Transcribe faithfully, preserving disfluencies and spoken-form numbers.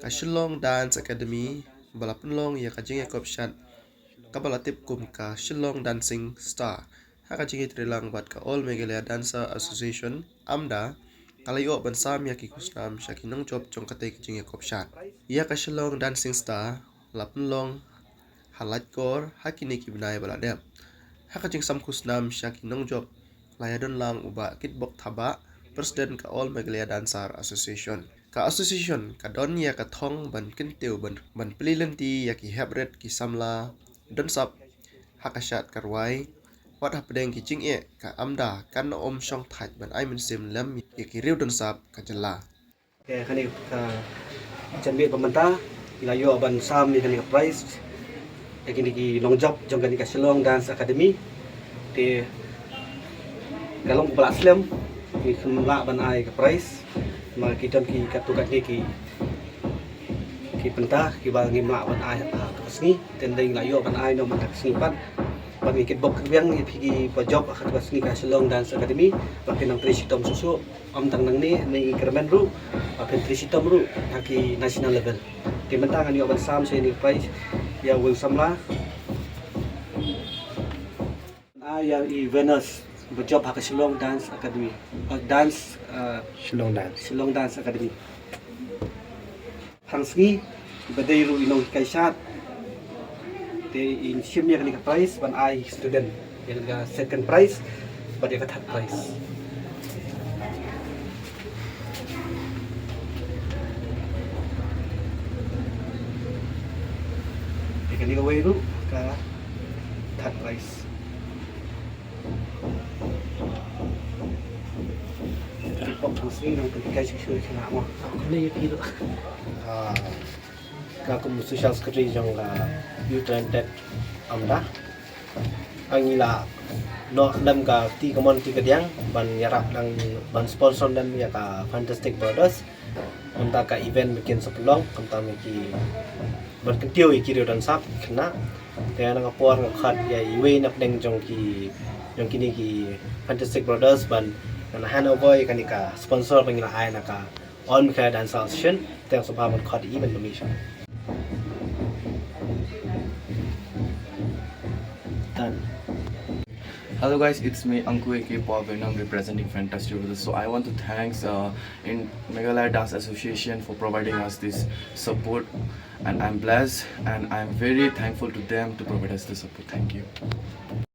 Ka Shillong Dance Academy ba la pynlong ïa ka jingïakop shat kaba la tip kum ka Shillong Dancing Star ha ka jingïatreilang bad ka All Meghalaya Dancer Association, AMDA, ka la ïoh ban sam ïa ki khusnam sha ki nongjop jong katei ka jingïakop shat. Ïa ka Shillong Dancing Star la pynlong ha Laitkor ha kine ki bnai ba la dep. Ha ka jingsam khusnam sha ki nongjop la ïadon lang u Bah Kitbok Thabah, President ka All Meghalaya Dancer Association. Ka association ka don ïa ka thong ban kyntiew ban, ban plie lynti ïa ki hep rit ki samla don sap ha ka shad ka rwai. Wat hapdeng ki jingeh, ka AMDA kan ym shong thait ban ai mynsiem lem ïa ki riew don sap ka jylla. Te kane ka janmiet ba mynta ngi la ïoh ban sam ïa kane ka prize ïa kine ki nongjop jong kane ka Shillong Dance Academy. Te ka long kaba la slem, ngim lah ban ai ka prize, ma ki don ki katto katne ki, ki bynta kiba ngim lah ban ai ha kata ka sngi. Te ngi la ïoh ban ai noh mynta ka sngi pat. Bad ngi kitbok kyrpang ïa phi kiba jop ha kata ka sngi ka Shillong Dance Academy, ba phin nang trei shitom shuh shuh. Ym tang nangne, ngi kyrmen ruh ba phin trei shitom ruh ha ki national level. Te mynta ngan ïoh ban sam sha ïa kane ka prize ïa u samla, ah, ïa i Venus ba jop ha ka Shillong Dance Academy. Ah, dance, ah, Shillong Dance. Shillong Dance Academy. Phrang sngi ba dei ruh i nonghikai shad. Te in shim ïa kane ka prize ban ai student, ïa ka second prize bad ïa ka third prize. Te kane kawei ruh ka third prize. Pok phrang sngi nang pynhikai shuh shuh ïa ki khynnah mo. Kane ïa phi ruh. Ah, nga kum social secretary jong ka Youth Talented AMDA. Ngi la noh lem ka kti kamon kti kadiang ban ïarap lem ban sponsor lem ïa ka Fantastic Brothers. Mynta ka event ba kin sa pynlong, mynta ma ki ban kyntiew ïa ki riew don sap ki khynnah. Te na ka por nga khot ïa iwei na pdeng jong ki, jong kine ki Fantastic Brothers ban, ban hand over ïa kane ka sponsor ba ngi la ai na ka All Meghalaya Dance Association. Te nga sngewbha ban khot ïa i ban pynmih sha. Done. Hello guys, it's me Anku A K Paul Venom representing Fantastic Brothers. So I want to thanks uh, in Meghalaya Dance Association for providing us this support, and I'm blessed and I'm very thankful to them to provide us the support. Thank you.